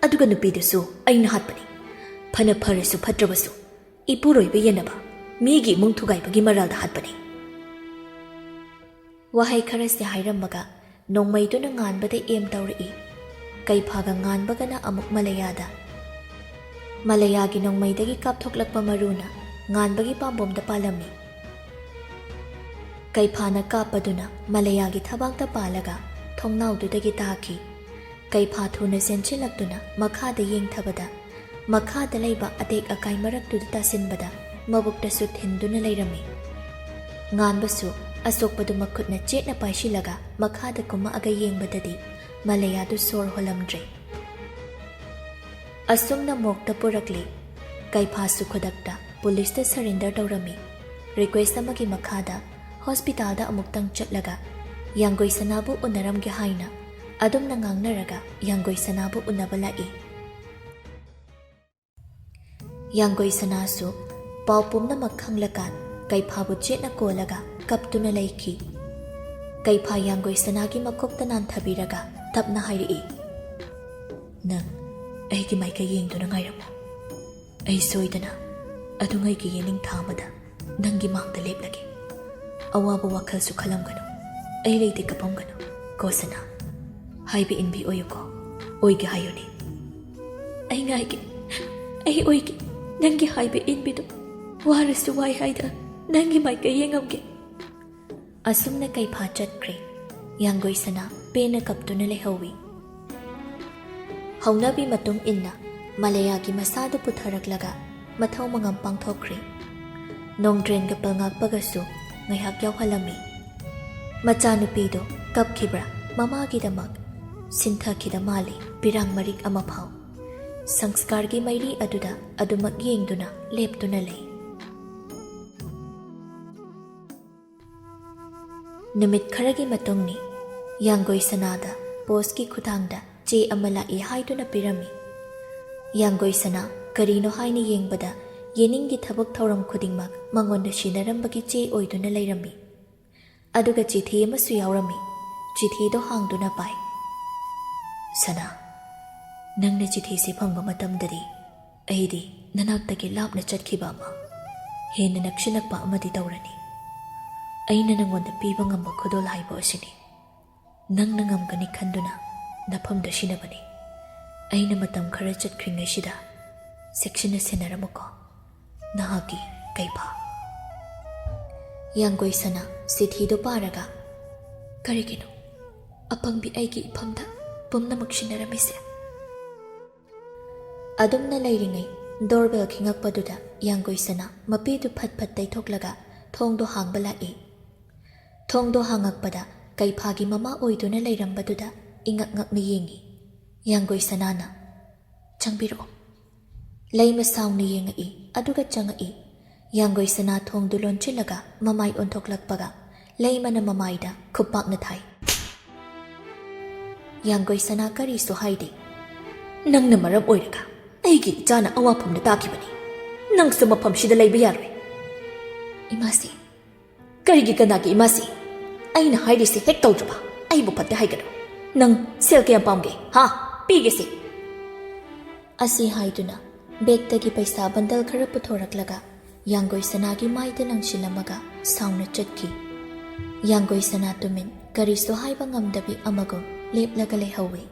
ꯑꯗꯨꯒ ꯅꯨꯄꯤꯗꯨꯁꯨ ꯑꯩꯅ ꯍꯥꯠꯄꯅꯤ꯫ ꯐꯅ ꯐꯔꯁꯨ ꯐꯠꯇ꯭ꯔꯕꯁꯨ, ꯏꯄꯨꯔꯣꯏꯕ ꯌꯦꯟꯅꯕ, ꯃꯤꯒꯤ ꯏꯃꯨꯡ ꯊꯨꯒꯥꯏꯕꯒꯤ ꯃꯔꯥꯜꯗ ꯍꯥꯠꯄꯅꯤ꯫" ꯋꯥꯍꯩ ꯈꯔꯁꯦ ꯍꯥꯏꯔꯝꯃꯒ ꯅꯣꯡꯃꯩꯗꯨꯅ ꯉꯥꯟꯕꯗ ꯑꯦꯝ ꯇꯧꯔꯛꯏ꯫ ꯀꯩꯐꯥꯒ ꯉꯥꯟꯕꯒꯅ ꯑꯃꯨꯛ ꯃꯂꯌꯥꯗ꯫ ꯃꯂꯌꯥꯒꯤ ꯅꯣꯡꯃꯩꯗꯒꯤ ꯀꯥꯞꯊꯣꯛꯂꯛꯄ ꯃꯔꯨꯅ ꯉꯥꯟꯕꯒꯤ ꯄꯥꯝꯕꯣꯝꯗ ꯄꯥꯜꯂꯝꯃꯤ꯫ ꯀꯩꯐꯥꯅ ꯀꯥꯞꯄꯗꯨꯅ ꯃꯂꯌꯥꯒꯤ ꯊꯕꯥꯛꯇ ꯄꯥꯜꯂꯒ ꯊꯣꯡꯅꯥꯎꯗꯨꯗꯒꯤ ꯇꯥꯈꯤ꯫ ꯀꯩꯐꯥ ꯊꯨꯅ ꯆꯦꯟꯁꯤꯜꯂꯛꯇꯨꯅ ꯃꯈꯥꯗ ꯌꯦꯡꯊꯕꯗ, ꯃꯈꯥꯗ ꯂꯩꯕ ꯑꯇꯦꯛ ꯑꯀꯥꯏ ꯃꯔꯛꯇꯨꯗ ꯇꯥꯁꯤꯟꯕꯗ ꯃꯕꯨꯛꯇꯁꯨ ꯊꯤꯟꯗꯨꯅ ꯂꯩꯔꯝꯃꯤ꯫ ꯉꯥꯟꯕꯁꯨ ꯑꯁꯣꯛꯄꯗꯨ ꯃꯈꯨꯠꯅ ꯆꯦꯠꯅ ꯄꯥꯏꯁꯤꯜꯂꯒ ꯃꯈꯥꯗ ꯀꯨꯝꯃꯛꯑꯒ ꯌꯦꯡꯕꯗꯗꯤ ꯃꯂꯌꯥꯗꯨ ꯁꯣꯔ ꯍꯣꯜꯂꯝꯗ꯭ꯔꯦ꯫ ꯑꯁꯨꯝꯅ ꯃꯣꯔꯒꯇ ꯄꯨꯔꯛꯂꯤ꯫ ꯀꯩꯐꯥꯁꯨ ꯈꯨꯗꯛꯇ ꯄꯨꯂꯤꯁꯇ ꯁꯔꯦꯟꯗꯔ ꯇꯧꯔꯝꯃꯤ꯫ ꯔꯤꯀ꯭ꯋꯦꯁ ꯑꯃꯒꯤ ꯃꯈꯥꯗ ꯍꯣꯁꯄꯤꯇꯥꯜꯗ ꯑꯃꯨꯛꯇꯪ ꯆꯠꯂꯒ ꯌꯥꯡꯒꯣꯏ ꯁꯅꯥꯕꯨ ꯎꯅꯔꯝꯒꯦ ꯍꯥꯏꯅ ꯑꯗꯨꯝꯅ ꯉꯥꯡꯅꯔꯒ ꯌꯥꯡꯒꯣꯏ ꯁꯅꯥꯕꯨ ꯎꯅꯕ ꯂꯥꯛꯏ꯫ ꯌꯥꯡꯒꯣꯏ ꯁꯅꯥꯁꯨ ꯄꯥꯎ ꯄꯨꯝꯅꯃꯛ ꯈꯪꯂꯀꯥꯟ ꯀꯩꯐꯥꯕꯨ ꯆꯦꯠꯅ ꯀꯣꯜꯂꯒ ꯀꯞꯇꯨꯅ ꯂꯩꯈꯤ꯫ ꯀꯩꯐꯥ ꯌꯥꯡꯒꯣꯏ ꯁꯅꯥꯒꯤ ꯃꯀꯣꯛꯇ ꯅꯥꯟꯊꯕꯤꯔꯒ ꯇꯞꯅ ꯍꯥꯏꯔꯛꯏ, "ꯅꯪ ꯑꯩꯒꯤ ꯃꯥꯏꯀꯩ ꯌꯦꯡꯗꯨꯅ ꯉꯥꯏꯔꯝꯃꯨ꯫ ꯑꯩ ꯁꯣꯏꯗꯅ ꯑꯗꯨꯉꯩꯒꯤ ꯌꯦꯅꯤꯡꯊꯥ ꯑꯃꯗ ꯅꯪꯒꯤ ꯃꯥꯡꯗ ꯂꯦꯞꯂꯒꯦ꯫ ꯑꯋꯥꯕ ꯋꯥꯈꯜꯁꯨ ꯈꯜꯂꯝꯒꯅꯨ꯫ ꯑꯩ ꯂꯩꯇꯦ ꯀꯞꯄꯝꯒꯅꯨ꯫ ꯀꯣ ꯁꯅꯥ, ꯍꯥꯏꯕ ꯏꯟꯕꯤ ꯑꯣꯏꯌꯨꯀꯣ꯫ ꯑꯣꯏꯒꯦ ꯍꯥꯏꯌꯨꯅꯦ꯫" "ꯑꯩ ꯉꯥꯏꯒꯦ꯫ ꯑꯩ ꯑꯣꯏꯒꯦ꯫ ꯅꯪꯒꯤ ꯍꯥꯏꯕ ꯏꯟꯕꯤꯗꯣ꯫ ꯋꯥꯔꯁꯨ ꯋꯥꯏ ꯍꯥꯏꯗ ꯅꯪꯒꯤ ꯃꯥꯏꯀꯩ ꯌꯦꯡꯉꯝꯒꯦ꯫" ꯑꯁꯨꯝꯅ ꯀꯩꯐꯥ ꯆꯠꯈ꯭ꯔꯦ꯫ ꯌꯥꯡꯒꯣꯏ ꯁꯅꯥ ꯄꯦꯟꯅ ꯀꯞꯇꯨꯅ ꯂꯩꯍꯧꯏ꯫ ꯍꯧꯅꯕꯤ ꯃꯇꯨꯡ ꯏꯟꯅ ꯃꯂꯌꯥꯒꯤ ꯃꯁꯥꯗꯨ ꯄꯨꯊꯔꯛꯂꯒ ꯃꯊꯧ ꯃꯉꯝ ꯄꯥꯡꯊꯣꯛꯈ꯭ꯔꯦ꯫ ꯅꯣꯡꯗ꯭ꯔꯦꯟꯒ ꯄꯜꯉꯥꯛꯄꯒꯁꯨ ꯉꯥꯏꯍꯥꯛ ꯌꯥꯎꯍꯜꯂꯝꯃꯤ꯫ ꯃꯆꯥꯅꯨꯄꯤꯗꯨ ꯀꯞꯈꯤꯕ꯭ꯔꯥ ꯃꯃꯥꯒꯤꯗꯃꯛ? ꯁꯤꯟꯊꯈꯤꯗ ꯃꯥꯜꯂꯤ ꯄꯤꯔꯥꯡ ꯃꯔꯤꯛ ꯑꯃ ꯐꯥꯎ꯫ ꯁꯪꯁꯀꯥꯔꯒꯤ ꯃꯩꯔꯤ ꯑꯗꯨꯗ ꯑꯗꯨꯃꯛ ꯌꯦꯡꯗꯨꯅ ꯂꯦꯞꯇꯨꯅ ꯂꯩ꯫ ꯅꯨꯃꯤꯠ ꯈꯔꯒꯤ ꯃꯇꯨꯡꯅꯤ꯫ ꯌꯥꯡꯒꯣꯏ ꯁꯅꯥꯗ ꯄꯣꯁꯀꯤ ꯈꯨꯊꯥꯡꯗ ꯆꯦ ꯑꯃ ꯂꯥꯛꯏ ꯍꯥꯏꯗꯨꯅ ꯄꯤꯔꯝꯃꯤ꯫ ꯌꯥꯡꯒꯣꯏ ꯁꯅꯥ ꯀꯔꯤꯅꯣ ꯍꯥꯏꯅ ꯌꯦꯡꯕꯗ, ꯌꯦꯅꯤꯡꯒꯤ ꯊꯕꯛ ꯊꯧꯔꯝ ꯈꯨꯗꯤꯡꯃꯛ ꯃꯉꯣꯟꯗ ꯁꯤꯟꯅꯔꯝꯕꯒꯤ ꯆꯦ ꯑꯣꯏꯗꯨꯅ ꯂꯩꯔꯝꯃꯤ꯫ ꯑꯗꯨꯒ ꯆꯤꯊꯤ ꯑꯃꯁꯨ ꯌꯥꯎꯔꯝꯃꯤ꯫ ꯆꯤꯊꯤꯗꯣ ꯍꯥꯡꯗꯨꯅ ꯄꯥꯏ꯫ "ꯁꯅꯥ, ꯅꯪꯅ ꯆꯤꯊꯤꯁꯤ ꯐꯪꯕ ꯃꯇꯝꯗꯗꯤ ꯑꯩꯗꯤ ꯅꯅꯥꯛꯇꯒꯤ ꯂꯥꯞꯅ ꯆꯠꯈꯤꯕ ꯑꯃ, ꯍꯦꯟꯅ ꯅꯛꯁꯤꯜꯂꯛꯄ ꯑꯃꯗꯤ ꯇꯧꯔꯅꯤ꯫ ꯑꯩꯅ ꯅꯪꯉꯣꯟꯗ ꯄꯤꯕ ꯉꯝꯕ ꯈꯨꯗꯣꯜ ꯍꯥꯏꯕ ꯑꯁꯤꯅꯤ꯫ ꯅꯪꯅ ꯉꯝꯒꯅꯤ ꯈꯟꯗꯨꯅ ꯅꯐꯝꯗ ꯁꯤꯟꯅꯕꯅꯤ꯫ ꯑꯩꯅ ꯃꯇꯝ ꯈꯔ ꯆꯠꯈ꯭ꯔꯤꯉꯩꯁꯤꯗ ꯆꯦꯛꯁꯤꯟꯅ ꯁꯦꯟꯅꯔꯝꯃꯨꯀꯣ꯫ ꯅꯍꯥꯛꯀꯤ ꯀꯩꯐꯥ꯫" ꯌꯥꯡꯒꯣꯏ ꯁꯅꯥ ꯆꯤꯊꯤꯗꯨ ꯄꯥꯔꯒ, "ꯀꯔꯤꯒꯤꯅꯣ ꯑꯄꯪꯕꯤ ꯑꯩꯒꯤ ꯏꯐꯝꯗ ꯄꯨꯝꯅꯃꯛ ꯁꯤꯟꯅꯔꯝꯃꯤꯁꯦ?" ꯑꯗꯨꯝꯅ ꯂꯩꯔꯤꯉꯩ, ꯗꯣꯔꯕꯦꯜ ꯈꯤꯡꯉꯛꯄꯗꯨꯗ ꯌꯥꯡꯒꯣꯏ ꯁꯅꯥ ꯃꯄꯤꯗꯨ ꯐꯠ ꯐꯠ ꯇꯩꯊꯣꯛꯂꯒ ꯊꯣꯡꯗꯣ ꯍꯥꯡꯕ ꯂꯥꯛꯏ꯫ ꯊꯣꯡꯗꯣ ꯍꯥꯡꯉꯛꯄꯗ ꯀꯩꯐꯥꯒꯤ ꯃꯃꯥ ꯑꯣꯏꯗꯨꯅ ꯂꯩꯔꯝꯕꯗꯨꯗ ꯏꯉꯛ ꯉꯛꯅ ꯌꯦꯡꯉꯤ꯫ ꯌꯥꯡꯒꯣꯏ ꯁꯅꯥꯅ, "ꯆꯪꯕꯤꯔꯛꯑꯣ꯫" ꯂꯩꯃ ꯁꯥꯎꯅ ꯌꯦꯡꯉꯛꯏ, ꯑꯗꯨꯒ ꯆꯪꯉꯛꯏ꯫ ꯌꯥꯡꯒꯣꯏ ꯁꯅꯥ ꯊꯣꯡꯗꯨ ꯂꯣꯟꯁꯤꯜꯂꯒ ꯃꯃꯥꯏ ꯑꯣꯟꯊꯣꯛꯂꯛꯄꯒ ꯂꯩꯃꯅ ꯃꯃꯥꯏꯗ ꯈꯨꯄꯥꯛꯅ ꯊꯥꯏ꯫ ꯌꯥꯡꯒꯣꯏ ꯁꯅꯥ ꯀꯔꯤꯁꯨ ꯍꯥꯏꯗꯦ꯫ "ꯅꯪꯅ ꯃꯔꯝ ꯑꯣꯏꯔꯒ ꯑꯩꯒꯤ ꯏꯆꯥꯅ ꯑꯋꯥꯐꯝꯗ ꯇꯥꯈꯤꯕꯅꯤ꯫ ꯅꯪꯁꯨ ꯃꯐꯝꯁꯤꯗ ꯂꯩꯕ ꯌꯥꯔꯣꯏ꯫" "ꯏꯃꯥꯁꯤ, ꯀꯔꯤꯒꯤ ꯀꯅꯥꯒꯤ ꯏꯃꯥꯁꯤ? ꯑꯩꯅ ꯍꯥꯏꯔꯤꯁꯤ ꯍꯦꯛ ꯇꯧꯗ꯭ꯔꯕ ꯑꯩꯕꯨ ꯐꯠꯇꯦ ꯍꯥꯏꯒꯅꯨ꯫ ꯅꯪ ꯁꯦꯜ ꯀꯌꯥꯝ ꯄꯥꯝꯒꯦ? ꯍꯥ? ꯄꯤꯒꯦꯁꯦ꯫" ꯑꯁꯤ ꯍꯥꯏꯗꯨꯅ ꯕꯦꯒꯇꯒꯤ ꯄꯩꯁꯥ ꯕꯟꯗꯜ ꯈꯔ ꯄꯨꯊꯣꯔꯛꯂꯒ ꯌꯥꯡꯒꯣꯏ ꯁꯅꯥꯒꯤ ꯃꯥꯏꯗ ꯂꯪꯁꯤꯜꯂꯝꯃꯒ ꯁꯥꯎꯅ ꯆꯠꯈꯤ꯫ ꯌꯥꯡꯒꯣꯏ ꯁꯅꯥ ꯇꯨꯃꯤꯟ, ꯀꯔꯤꯁꯨ ꯍꯥꯏꯕ ꯉꯝꯗꯕꯤ ꯑꯃꯒꯨꯝ ꯂꯦꯞꯂꯒ ꯂꯩꯍꯧꯋꯤ꯫